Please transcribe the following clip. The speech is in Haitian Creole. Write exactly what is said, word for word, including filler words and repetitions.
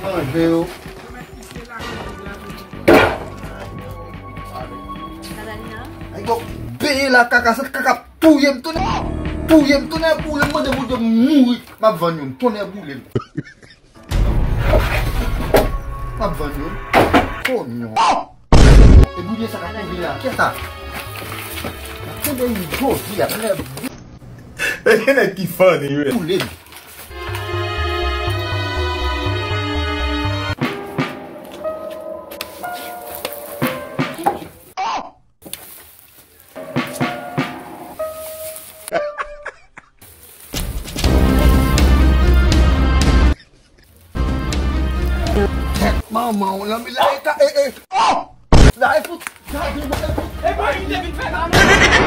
Manje yo. Ay, bon, peye la kaka, se kaka touye m tounen. Touye m tounen, boule m, mande Bondye mouri. M ap vann youn, tounen boule m. M ap vann youn. Konyon. E boule sa k ap kouri la. Kiyès sa? M ap kenbe youn jodi a. E gen nèg ki funny, wi. Boule m. Tèt manman w lan, mi la e ta, e, e, oh! La e fout, gade, la e fout. E pa li te vin fè la, non?